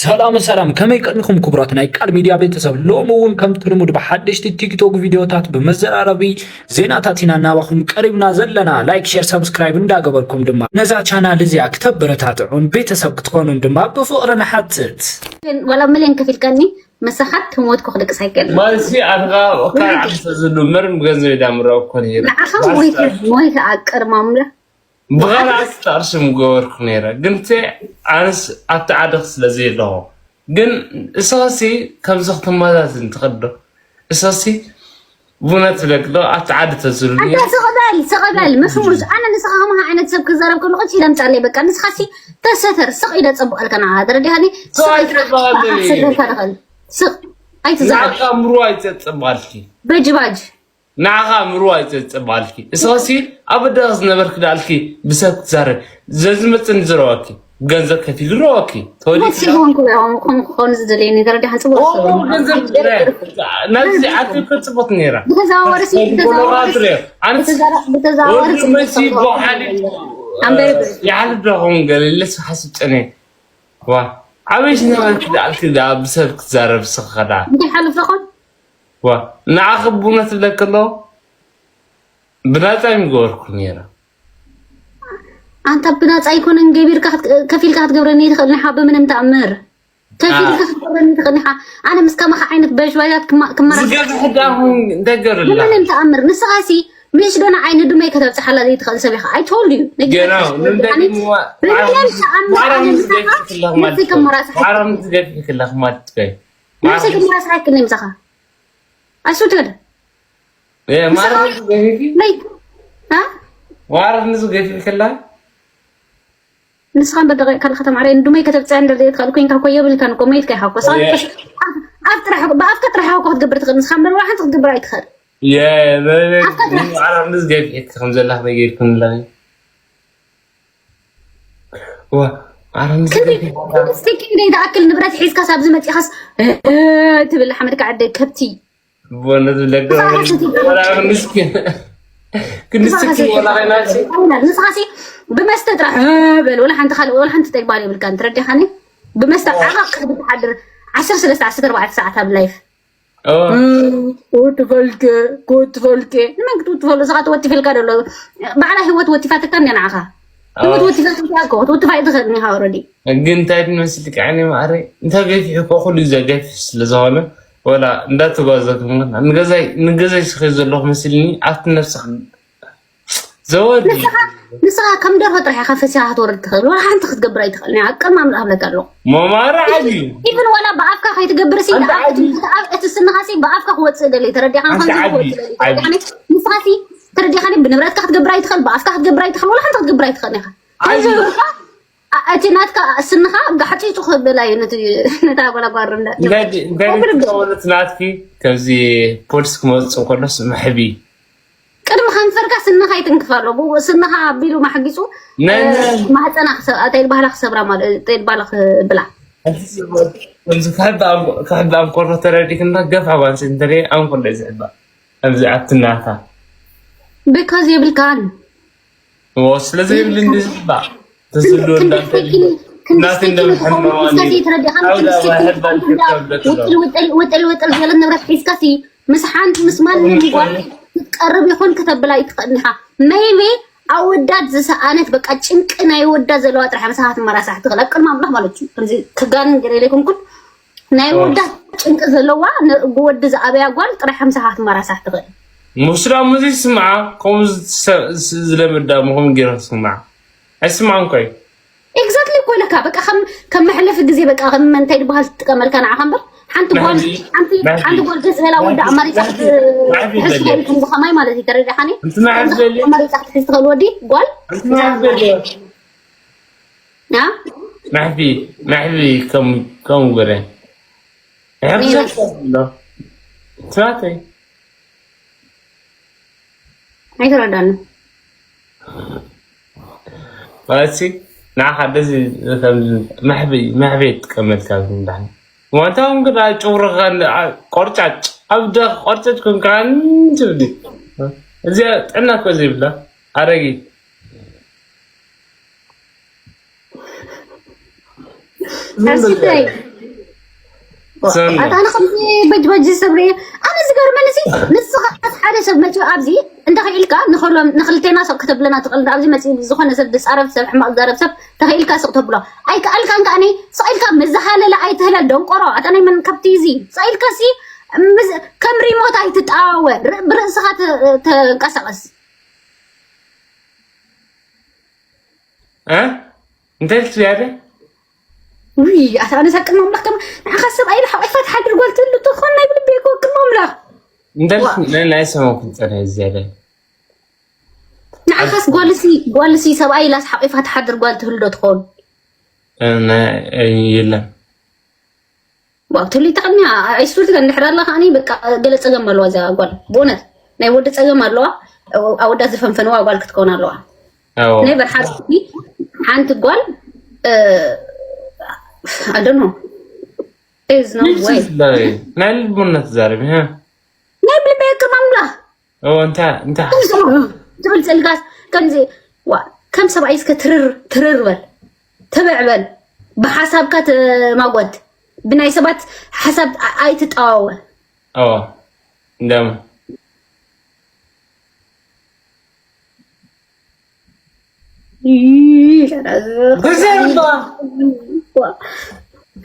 ሰላም ሰላም፣ ከመይ ቀኒኹም ክቡራት ናይ ቃል ሚድያ ቤተሰብ? ሎሚ እውን ከምቲ ልሙድ ብሓደሽቲ ቲክቶክ ቪድዮታት ብመዘራረቢ ዜናታት ኢና እናባኹም ቀሪብና ዘለና። ላይክ፣ ሼር፣ ሰብስክራይብ እንዳገበርኩም ድማ ነዛ ቻናል እዚኣ ክተበረታትዑን ቤተሰብ ክትኾኑን ድማ ብፍቕሪ ንሓትት። ወላ ሚልዮን ከፊልካኒ መሳኻት ተሞትኩ ክልቅስ ኣይክእል ማለት ኣልጋ ወካል ዓንተ ዝሉ መርን ብገንዘብ ዳምረው እኮ ነይሩ ንዓኻ ሞይተ ሞይተ ኣቅር ማምለ ብኻልኣት ኣርሲ ምገበርኩ ነይረ ግን ተ ኣነስ ኣብቲ ዓደኽ ስለ ዘየለኹ ግን እሰኸሲ ከምዚ ክትመዛዝን ትኽእል ዶ እሰሲ ቡነት ለግዶ ኣብቲ ዓዲ ተዝሉ ኣታ ስቕበል ስቕበል መስሙስ ኣነ ንስኻ ከማኻ ዓይነት ሰብ ክዛረብ ከሎ ቅጭ ኢለ ምጻለይ በቃ ንስኻሲ ተሰተር ስቕ ኢለ ጸቡቕ ኣልካ ንዓ ተረዲኻኒ ስቕ ኢልካ ኣይተባህለይ። ክትሰደልካ ትኽእል ስቕ ኣይትዛረብ ንዓኻ ምሩ ኣይተጸባልኪ በጅባጅ ንዓኻ ምሩ ኣይተጸባልኪ እሰሲ ኣብ ደቕ ዝነበርክ ዳልኪ ብሰብ ክትዛረብ ዘዝመጽን ዝረወኪ ገንዘብ ከፊሉ ረወኪ ተወሊድካ ሲሆንኩ ክኾኑ ዝደለየኒ ተረዲኻ ጽቡቕ ኦ፣ ገንዘብ ናብዚ ዓዲ ከጽቦት ነይራ ብተዘዋወሪ ሲ- ብተዘዋወሪ ኣነ ብተዘዋወሪ ወዲ መሲ በሓሊ ኣንበሪ ይሓልፍ ዶ ኸውን ገለ ኢለስ ሓስብ ጨነ ዋ ዓበይ ዝነበርክ ዳልኪ ዳ ብሰብ ክትዛረብ ስኸዳ እንታይ ሓልፍ ዶኾን ዋ ንዓኺ ብእውነት ዝብለኪ ኣሎ ብናጻ ይምገበርኩ ነይራ ኣንታ ብናጻ ኣይኮነን ገቢርካ ክት- ከፊልካ ክትገብረኒ ትኽእል ንሓ ብምንም ተኣምር ከፊልካ ክትገብረኒ ትኽእል ንሓ ኣነ ምስ ከማኻ ዓይነት በሽባያት ክማ- ክመራ ዝገብሕ ዳኹን እንታይ ገብርላ ብምንም ተኣምር ንስኻሲ ምሽ ዶ ንዓይ ንድመይ ከተብፅሓላ ዘይትኽእል ሰብ ኢኻ ኣይተወልዩ ገና ንምንታይ ብምንም ተኣምር ኣነ ምሳኻ ነብሰይ ከመራስሓ ሓራም ዝገፊ ክለኽ ማለት ትከይ ነብሰይ ከመራስሓ ይክእል ምሳኻ ኣይሱትል ማራም ዝገፊ ነይ አ ዋረፍ ንዝገፊ ክላ ንስኻ እምበር ደቂቕ ካልካ ተማዕረ ንድመይ ከተብፅዐ እንደ ዘይትኽእል ኮይንካ እኮ የብልካን እኮ መይትካ ኢኻ እኮ ስኻ የ- ኣብ ጥራሕ ብኣፍካ ጥራሕ እኮ ክትገብር ትኽእል ንስኻ እምበር ዋላ ሓንቲ ክትገብር ኣይትኽእል የ ኣፍካ ጥራሕ ማራም ንዝገፊ ከም ዘለኽ ነጊርኩም ኣለኺ ዋ ማራም ክንዲ ዝገፊ ክንዲ ስቲኪ ክንደይ ዝኣክል ንብረት ሒዝካስ ኣብዚ መፂኻስ ትብል ሓመድካ ዓደ ከብቲ ቦነቱ ለገ ምስኪን ክንስኪ ወላ ናሲ ንስኻሲ ብመስተ ጥራሕ በል ወላ ሓንቲ ካልእ ወላ ሓንቲ ተግባር የብልካን ተረዲኻኒ ብመስተ ዓቐቕ ክትብል ትሓድር ዓሰርተ ሰለስተ ዓሰርተ ኣርባዕተ ሰዓት ኣብ ላይፍ ክትፈልከ ክትፈልከ ንመን ክትውትፈሉ እዛ ትወትፈልካ ደሎ ባዕላ ህይወት ወቲፋትካ እንደ ንዓኻ ህይወት ወቲፋትካ እኮ ክትውትፋ ይትኽእል ኒኻ ኦረዲ ግን እንታይ ድመስልካ ዓይነ ማዕረ እንታይ ገፊሕ እኮ ኩሉ ግዜ ገፊሕ ስለ ዝኾነ ወላ እንዳተጓዘ ንገዛይ ንገዛይ ስኸ ዘለኹ መስልኒ ኣብቲ ነብስኻ ዘወድ ንስኻ ከም ደርሆ ጥራሕ ኢኻ ፈሲኻ ክትወርድ ትኽእል ወላ ሓንቲ ክትገብር ኣይትኽእል ናይ ኣቀም ኣምላኽ ብለካ ኣለኹ መማራ ዓብዩ ኢብን ዋላ ብኣፍካ ከይትገብር ሲ ኣንተ ዓቢ- እቲ ስንኻ ሲ ብኣፍካ ክወፅእ ደሊ ተረዲኻ ኣንተ ንኸዚ ዓቢ- ክወፅእ ደሊ ዓቢ- ተረዲኻ ንስኻ ሲ ብብረትካ ክትገብር ኣይትኽእል ብኣፍካ ክትገብር ኣይትኽእል ወላ ሓንቲ ክትገብር ኣይትኽእል ኢኻ ዓቢ- እዚ በቃ፣ ኣ- እቲ ናትካ ስንኻ ጋሕፂፁ ክብል እዩ ነቲ ነታ ጓላጓር እንታይ ዲ- እንታይ ዲ- ትፃወት ናትኪ ከምዚ ፖሊስ ክመፅእ ከሎስ መሕቢ ቅድሚ ከንፈርካ ስንኻ ይትንክፍ ኣሎ ብኡ ስንኻ ኣቢሉ ማሕጊፁ ናይ- እ፣ ማህፀና ክሰ- እንታይ ባህላ ክሰብራ ማለት እንታይ ባህላ ክብላ ከምዚ ክሕብ ኣም- ክሕብ ኣምኮሎ ተረዲክና ገፍ ኣባንሲ እንተደ ኣምኮሎ ዝሕባ ኣብዚ ኣብትናታ ብካዝ የብልካን ስለዚ ይብል እንዲ ዝሕባ ተስሉ እንዳንተ እናት እንደምሐማዋኒ ውጥል ውጥል ውጥል ውጥል ዝበለት ንብረት ሒዝካሲ ምስ ሓንቲ ምስ ማንም ጓል ክትቀርብ ይኹን ከተብላ ይትኽእል ኢኻ maybe ኣወዳት ዝሰኣነት በቃ ጭንቂ ናይ ወዳት ዘለዋ ጥራሕ ምሳኻ ትመራሳሕ ትኽእል ኣብ ቅድሚ ኣምላኽ ማለት እዩ ከምዚ ክጋንን ገለ ዘይኮንኩን ናይ ወዳት ጭንቂ ዘለዋ ብወዲ ዝኣበያ ጓል ጥራሕ ምሳኻ ትመራሳሕ ትኽእል ሙስላ ሙዚ ስምዓ ከምኡ ዝለመዳ ምኹም ገይረ ስምዓ ኣይስምዓን ኮይ exactly እኮ ኢለካ በቃ ከም ከም መሕለፊ ግዜ በቃ ከም እንታይ ዝበሃል ትጥቀመልካ ንዓኻ እምበር ሓንቲ ጓል ሓንቲ ሓንቲ ጓል ገዝእላ ወዳ ኣማሪጻ ክትሕዝ ትኽእል ከምዚ ከማይ ማለት እዩ ተረዲኻኒ ኣማሪጻ ክትሕዝ ትኽእል ወዲ ጓል መሕፊ መሕፊ ከም ከም ገለ ሕፍዘ ትናተይ ኣይተረዳኒ ማለት ንዓኻ ደዚ መሕበይ መሕበይ ትጥቀመልካ ዝምዳኒ ዋንታውን ግዳ ጭውርኻ ቆርጫጭ ኣብ ደ ቆርጫጭ ኮንካ ትብሊ እዚኣ ጥዕና እኮ ዘይብላ ኣረጊት ኣታ ኣነ ከምዚ በጅ በጅ ሰብ ርእ ኣነ ዝገርመኒ ሲ ንስኻ ሓደ ሰብ መፂኡ ኣብዚ እንተኽኢልካ ንኸሎም ንክልቴና ሰብ ክተብለና ትኽእል ኣብዚ መፂኡ ዝኾነ ሰብ ዝፃረብ ሰብ ሕማቕ ዛረብ ሰብ ተኽኢልካ ስቕ ተብሎ ኣይከኣልካን ከኣኒ ስቕ ኢልካ ምዝሃለለ ኣይትህለል ደንቆሮ ኣታ ናይ መን ከብቲ እዚ ስቕ ኢልካ ሲ ከም ሪሞት ኣይትጣወ ብርእስኻ ተንቀሳቐስ እንታይ ትያደ ውይ ኣታ ኣነ ሳቅም ኣምላኽ ከም ንዓኻ ሰብኣይ ሓቂፋ ትሓድር ጓል ትህሉ ትኾን ናይ ብልቢ እኮ ቅም ኣምላኽ እንታይ ናይ ሰማኩን ጸረ ዝያደ ንዓኻስ ጓልሲ ጓልሲ ሰብኣይ ኢላስ ሓቂፋ ትሓድር ጓል ትህሉ ዶ ትኾን የለን ዋው ትልይ ተቐሚያ ኣይስቱልቲ ከ እንድሕር ኣላ ከዓኒ በቃ ገለ ጸገም ኣለዋ እዛ ጓል ብእውነት ናይ ወዲ ጸገም ኣለዋ ኣወዳት ዝፈንፈንዋ ጓል ክትከውን ኣለዋ ኣዎ ነበር ሓንቲ ሓንቲ ጓል ኣደኖ is no way ናይ ልቡነት ዛረብ ሀ ናይ ብልበይ ክማምላ ኦ እንታ እንታ ትብል ጸልጋስ ከምዚ ዋ ከም ሰብኣይ እስከ ትርር ትርር በል ትብዕ በል ብሓሳብካ ተማጎት ብናይ ሰባት ሓሳብ ኣይትጠዋወ ኦ እንደም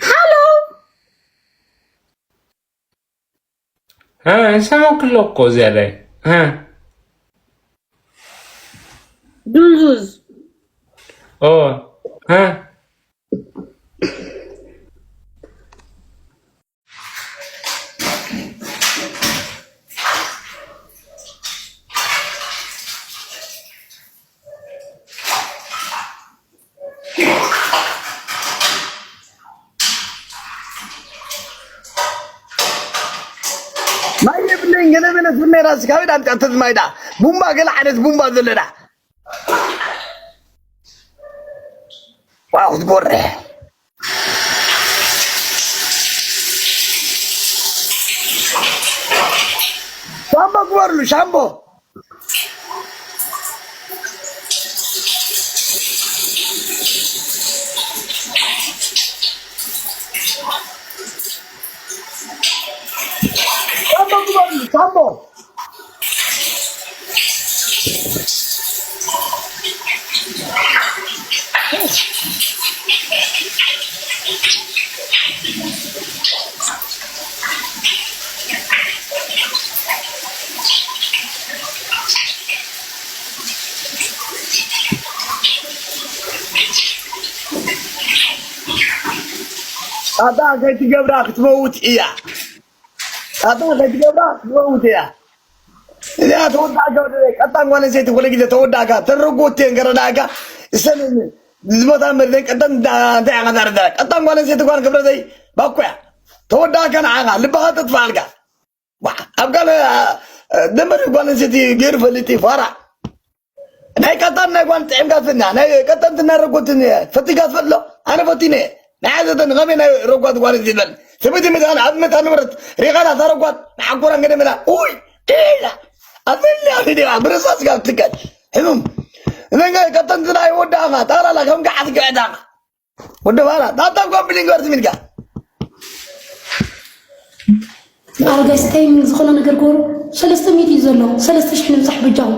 ሃሎ እ ሰማኩሎ እኮ እዚኣ ላይ እ ዱንዙዝ ኦ እ ማይ የብለይን ገለ መለ ትብል ነይራ እስካብ ኢዳ ኣምፅኣቶ ማይ ዳ ቡምባ ገለ ዓይነት ቡምባ ዘለዳ ዋው ክትጎርሕ ሻምቦ ግበርሉ ሻምቦ ሻምቦ ግበርሉ ሻምቦ ኣታ ከይትገብራ ክትመውት እያ ኣታ ከይትገብራ ክትመውት እያ እዚኣ ተወዳእካ ወደ ቀጣን ጓል ኣንስተይቲ ኩሉ ግዜ ተወዳእካ ተረጎት እየን ከረዳእካ እሰን ዝመታ መድን ቀጠን እንታይ ኢኻ ዛረዳ ቀጣን ጓል ኣንስተይቲ ጓል ክብረተይ ባኮያ ተወዳእካ ንዓኻ ልብኻ ተጥፋልካ ኣብ ጋል ደመሪ ጓል ኣንስተይቲ ገይሩ ፈልጥ ፋራ ናይ ቀጣን ናይ ጓል ጥዕምካ ትፍና ናይ ቀጠንት ናይ ረጎትን ፈቲካ ትፈልጦ ኣነ ፈቲነ ናይ ሓዘተን ከመይ ናይ ረጓት ጓል ዝበል ሰበይቲ መጣን ኣብ መጣ ንብረት ሪኻላ ታረጓት ንሓጎራን ገደ መላ ኡይ ኢላ ኣዘልያ ዲባ ብረሳስ ጋር ትከል ሕሙም እነኛ ቀጠንት ናይ ወዳኻ ታላላ ከም ገዓት ገዕዳኻ ወደ ባላ ዳታ ጓብሊን ጋር ትሚልካ ኣረጋይ ስታይሚንግ ዝኾነ ነገር ገሩ ሰለስተ ሚእቲ እዩ ዘሎ ሰለስተ ሽሕ ንምፃሕ በጃኹም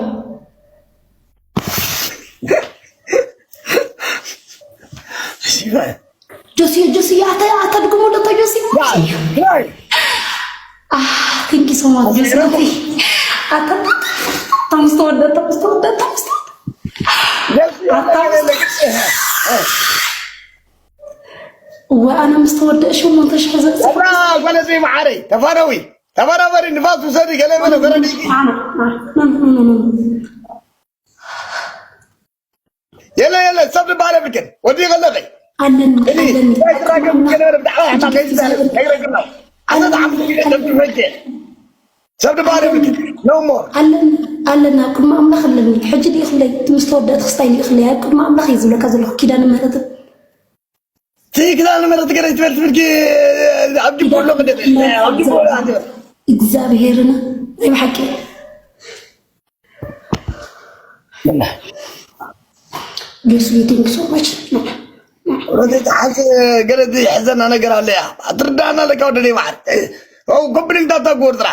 ጆሲ ጆሲ ኣታ ኣታ ድግሞ ለታ ጆሲ thank you so much ጆሲ ኣታ ተምስተወደ ተምስተወደ ተምስተወደ እወ ኣነ ምስ ተወደእ ሸሞንተ ሽሕ ዘብፅሕ ጓለዘይ መዓረይ ተፋነዊ ተፋናፈሪ ንፋስ ውሰዲ ገለ በለ በረዲቂ የለ የለ ሰብ ዝበሃል የብልክን ወዲ ከለኸ ኣለኒ ሰብ ዝበሃል የብልክን no more ኣለና ኣብ ቅድሚ ኣምላኽ ኣለኒ ሕጂ ድዩ ክብለይ ምስ ተወደእት ክስታይ ድዩ ክብለይ ኣብ ቅድሚ ኣምላኽ እዩ ዝብለካ ዘለኹ ኪዳነ ምህረትን ትክክል ምረት ገረ ትበል ትብልኪ ኣብ ጅቦ ኣሎ ቅድም ኣብ ጅቦ ኣሎ ኣንተ እግዚኣብሔርን ናይ ብሓቂ ጆስሊ thank you so much ረዘይ ተሓስ ገለ ዝሕዘና ነገር ኣለያ ኣትርዳና ኣለካ ወደ ማዓር ኮምፕሊት እንዳታ ጎርጥራ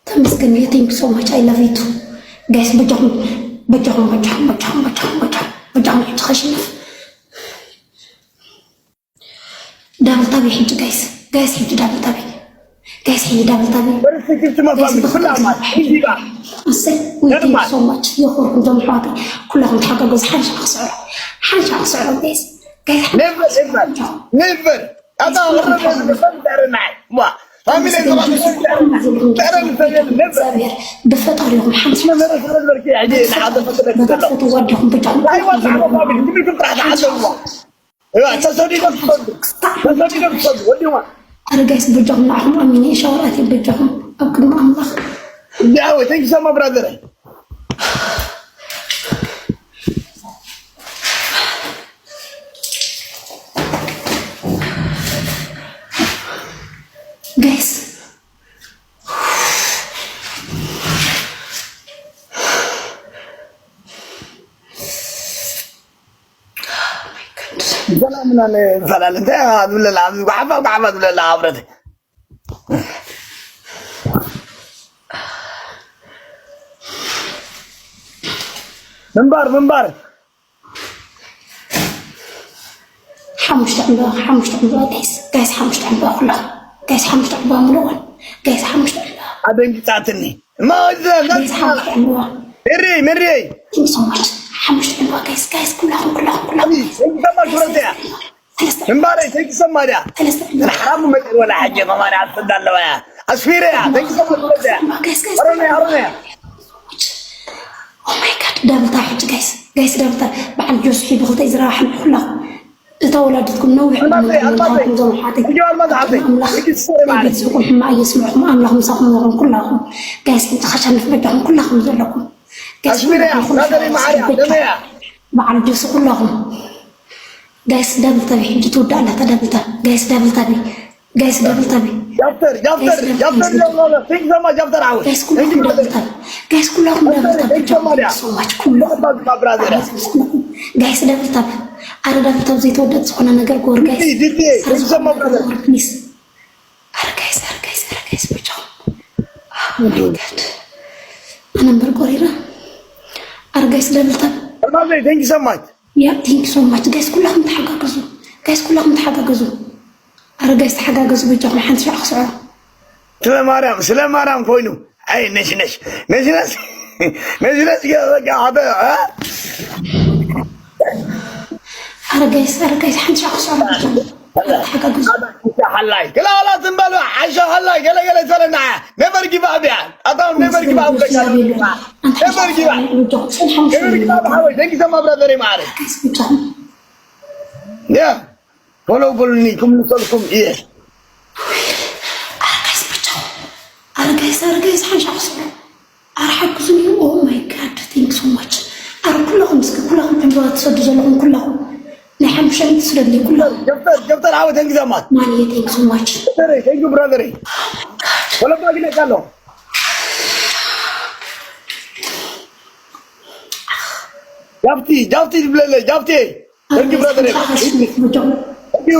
ተመስገን። Thank you so much. I love you too. Guys በጃኹም በጃኹም በጃኹም በጃኹም በጃኹም በጃኹም በጃኹም ሕጂ ከሽንፍ ዳብል ታብ ሕጂ ጋይስ ጋይስ ሕጂ ዳብል ታብ ጋይስ ሕጂ ዳብል ታብ ወደ ስክፍት መፋሚ ኩላ ማት እንዲባ እሰይ ወይ thank you so much። የኽብርኩም ዞም ኣሕዋተይ ኩላኹም ተሓጋገዙ ሓንሻ ክስዕሮ ሓንሻ ክስዕሮ ጋይስ ጋይስ never ever never ኣታ ወረደ ዝፈጠረ ናይ ዋ ፋሚሊ እግዚኣብሔር ብፈጣሪኹም ሓንቲ መመረ ሰረድ በርኪ ሕጂ ንሓደ ፈጥረ በታትፈትዋ ኣዴኹም በጃኹም ኣይወጣ ፋሚሊ ክብሪ ክብሪ ትሓደ ኣለዋ ተሰዲዶም ትሰዱ ተሰዲዶም ትሰዱ ወዲዋ ኣረ ጋይስ በጃኹም ንዓኹም ኣሚነ ሻወር ኣትየ በጃኹም ኣብ ቅድሚ ኣምላኽ እንዲያው thank you so much brother ጋይስ ሰላምና ንፈላለ እንታይ ኢኻ ትብለላ ኣብዚ ጓሓፋ ጓሓፋ ትብለላ ኣብረት ምንባር ምንባር ሓሙሽተ ዕምበባ ሓሙሽተ ዕምበባ ጋይስ ጋይስ ሓሙሽተ ዕምበባ ኩላኹም ጋይስ ሓሙሽተ ዕምበባ ምልእወን ጋይስ ሓሙሽተ ዕምበባ ኣደንግጻትኒ ጋይስ ሓሙሽተ ዕምበባ ምሪ ምሪ Thank you so much ሓሙሽተ ዕምበባ ጋይስ ጋይስ ኩላኹም ኩላኹም ኩላኹም ተማሹረተያ ሰለስተ ምንባረይ thank you so much ሰለስተ ዕምበባ ሓራሙ መጠን ወላ ሓጂ ከማን ኣስዳ ኣለዋ ኣስፊረያ thank you so much ጋይስ ጋይስ ኣሮነያ ኣሮነያ Oh my god ዳብል ታብ ሕጂ ጋይስ ጋይስ ዳብል ታብ በዓል ጆስ ሒቡ ክልተ ዝረባሕ ኩላኹም እታ ወላዲትኩም ነዊሕ ኣልማዘይ ኣልማዘይ ዞም ሓተይ ሕጂ ኣልማዝ ሓተይ ኣምላኽ ሕጂ ስሪ ማለት ቤተሰብኩም ሕማቕ የስምዕኹም ኣምላኽ ምሳኹም ይኹን ኩላኹም ጋይስ ሕጂ ከሸንፍ በጃኹም ኩላኹም ዘለኩም ኣስሚረያ ናደሪ ማዓርያ ደመያ በዓል ጆስ ኩላኹም ጋይስ ዳብል ታብ ሕጂ ትውዳእ ኣላታ ዳብል ታብ ጋይስ ዳብል ታብ ጋይስ ዳብል ታብ ጃፍተር ጃፍተር ጃፍተር ጃፍተር ጃፍተር ዓወት ጋይስ ኩላኹም ዳብል ታብ ጋይስ ኩላኹም ዳብል ታብ so much ኩላኹም ብራዘር ጋይስ ዳብል ታብ ኣረ ዳብል ታብ ዘይተወደድ ዝኾነ ነገር ጎር ጋይስ ዲዲ ይሰማ ብራዘር ፕሊስ ኣረ ጋይስ ኣረ ጋይስ ኣረ ጋይስ ብቻ ኣነ እምበር ጎሪራ ኣረ ጋይስ ዳብል ታብ Almaze, thank you so much. Yeah, thank you so much. Guys, ኩላኹም ተሓጋገዙ። Guys፣ ኩላኹም ተሓጋገዙ። ኣረ ጋይስ ተሓጋገዙ በጃኹም ሓንቲ ሻዕ ክስዕሮ። ስለ ማርያም ስለ ማርያም ኮይኑ ኣይ ነሽነሽ ነሽነሽ ነሽነሽ በቃ ሓደ ኣረ ጋይስ ኣረ ጋይስ ሓንቲ ሻዕ ክስዕሮ በጃኹም። ተሓጋገዙ። ሓላይ ክላላት እንበሉ ሓሻ ሓላይ ገለገለ ዝበለና ነበር ጊባ ኣብያ ኣታው ነበር ጊባ ነበር ጊባ ነበር ጊባ ብሓወይ ደንጊ ሰማ ብራዘር ማዕረ ጋይስ በጃኹም። ያ ፎሎ በሉኒ ክምልሰልኩም እየ። ኣረ ጋይስ በጃኹም ኣረ ጋይስ ኣረ ጋይስ ሓንሻ ክስዕሮ ኣረ ሓግዙኒ። Oh my God, thank you so much። ኣረ ኩላኹም እስኪ ኩላኹም ዕምበባ ትሰዱ ዘለኹም ኩላኹም ናይ ሓሙሽተ ሚእቲ ስደድኒ ኩላኹም ጀብተር ጀብተር ዓወት ተንግዛማት ማንየ thank you so much። ብራዘረይ ተንጊ ብራዘረይ ወለባ ግለካ ኣሎ ጃፍቲ ጃፍቲ ትብለለ ጃፍቲ ተንጊ ብራዘረይ ተንጊ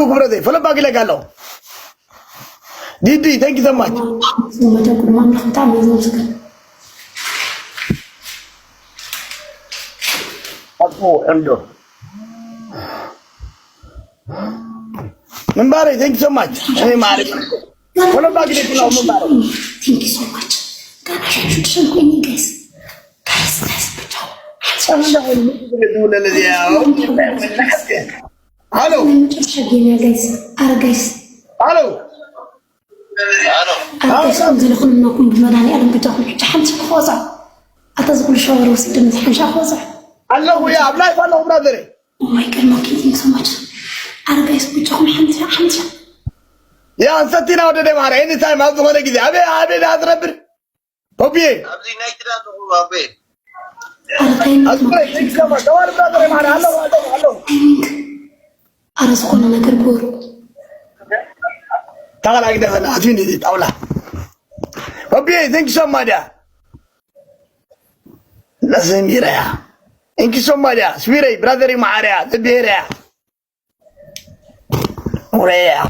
ክብረተይ ፈለባ ግለካ ኣሎ ዲዲ ተንጊ ሰማች መተንኩ ድማ ኣምላኽ ብጣዕሚ እዩ ዘመስግን። ኣጥፎ ዕምዶ ምንባረይ thank you so much እኔ ማሪ ወለባ ግዴት ነው ምንባረይ Thank you so much። ጋና ሽዱሽን ኮይኒ ጋይስ ጋይስ ጋይስ ብቻ ለለዚያው ሀሎ መጨረሻ ጌም ያ ጋይስ። ኣረ ጋይስ ሀሎ ኣረ ጋይስ ከም ዘለኹም ነኩም ብመድኃኒዓለም ብጃኹም ሕጂ ሓንቲ ክወፃ ኣታ ዝኩሉ ሻወር ወሲድን ሓንሻ ክወፃ ኣለኹ ያ ኣብ ላይፍ ኣለኹ ብራዘረይ Oh my God, Monkey, thank you so much. ኣረ ጋይስ ብቻኹም ሓንቲ ሓንቲ ያ እንሰቲና ወደ ደማረ ኤኒ ታይም ኣብ ዝኾነ ግዜ ኣበይ ኣበይ ዳ ትነብር ሆብዬ ኣብዚ ናይ ክዳን ኣለኹ ኣበይ ኣረ ታይሚንግ ኣዝኩረ ይሰማ ተዋር ብራዘረይ ማረ ኣለኹ ኣለኹ ኣለኹ ታይሚንግ ኣረ ዝኾነ ነገር ግበሩ። ታኸል ኣግደፈና ኣትዩኒ እዚ ጣውላ ሆብዬ thank you so much ያ ለዘሚረያ thank you so much ያ ስሚረይ ብራዘረይ ማዓርያ ዘብሄረያ Korea.